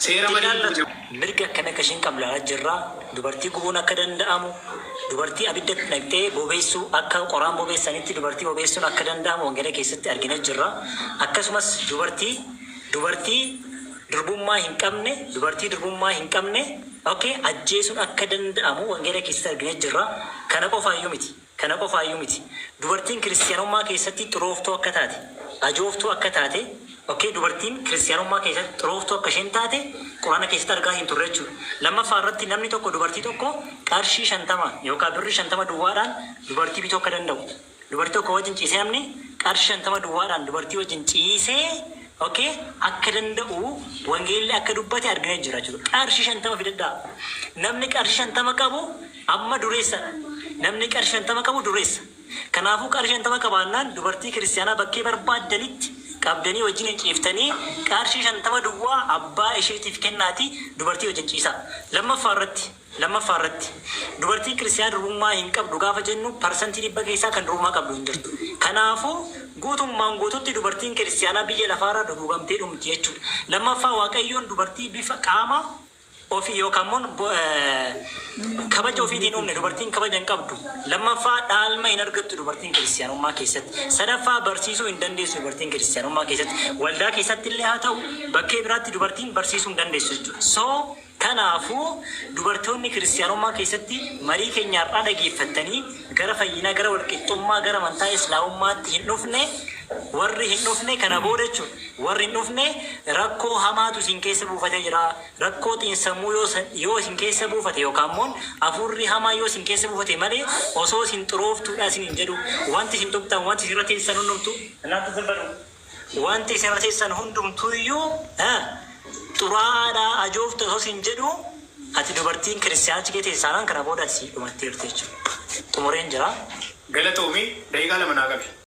Seera malee Ilaallatu. guute. Mirga akkamii akka isheen qabdu ilaalaa jirra. Dubartii gubuun akka danda'amu, dubartii abiddatti naqxee bobeessuu akka qoraan bobeessanitti dubartii bobeessuun akka danda'amu wangeela keessatti argina jirra. Akkasumas dubartii dubartii durbummaa hin qabne dubartii durbummaa hin qabne okay ajjeesuun akka danda'amu wangeela keessatti argina jirra. Kana qofaayyuu miti. Kana qofaayyuu miti. Dubartiin kiristiyaanummaa keessatti xurooftuu akka taate, ajooftuu akka taate, okay, dubartiin kiristiyaanummaa keessatti xurooftuu akka isheen taate Quraana keessatti argaa hin turre jechuudha. Lammaffaa irratti namni tokko dubartii tokko qarshii 50 yookaan birrii 50 duwwaadhaan dubartii bituu akka danda'u. Dubartii tokko wajjin ciisee namni qarshii 50 duwwaadhaan dubartii wajjin ciisee okay, akka danda'u wangeelli akka dubbate arginee jira jechuudha. Qarshii 50 fidadhaa. Namni qarshii 50 qabu amma dureessadha. Namni qarshii 50 qabu dureessa. Kanaafuu qarshii 50 qabaannaan dubartii kiristiyaanaa bakkee barbaaddanitti qabdanii wajjin hin ciiftanii qarshii 50 duwwaa abbaa isheetiif kennaatii dubartii wajjin ciisaa. Lammaffaa irratti Lammaffaa irratti dubartiin kiristiyaanaa durbummaa hin qabdu gaafa jennu parsantii 100 keessaa kan durbummaa qabdu hin jirtu. Kanaafuu guutummaan guututti dubartiin kiristiyaanaa biyya lafaarraa duguugamtee dhumti jechuudha. Lammaffaa Waaqayyoon dubartii bifa qaama ofii yookaan immoo kabaja ofiitiin uumne dubartiin kabaja hin qabdu. Lammaffaa dhaalma hin argattu dubartiin kiristiyaanummaa keessatti. Sadaffaa barsiisuu hin dandeessu dubartiin kiristiyaanummaa keessatti. Waldaa keessatti illee haa ta'u bakkee biraatti dubartiin barsiisuu hin dandeessu jechuudha. So Kanaafuu, dubartoonni Kiristiyaanummaa keessatti marii keenya har'aa dhageeffattanii gara fayyinaa, gara walqixxummaa, gara amantaa Islaamummaatti hin dhufne, warri hin dhufne kana booda jechuudha, warri hin dhufne rakkoo hamaatu isin keessa buufatee jira. Rakkoo xiinsammuu yoo yoo isin keessa buufate yookaan immoo hafuurri hamaa yoo isin keessa buufate malee osoo isin xurooftuudha isin hin jedhu. Wanti isin tuqxan, wanti isin irra teessan hundumtuu, Wanti isin irra teessan hundumtuu iyyuu xuraa'aadha, ajooftu osoo siin jedhuu, ati dubartiin kiristiyaana achi kee teessaanaan kana booda ati dhumatteerti jechuudha. Xumureen jira. Galatoomi, daqiiqaa 2 naa qabi.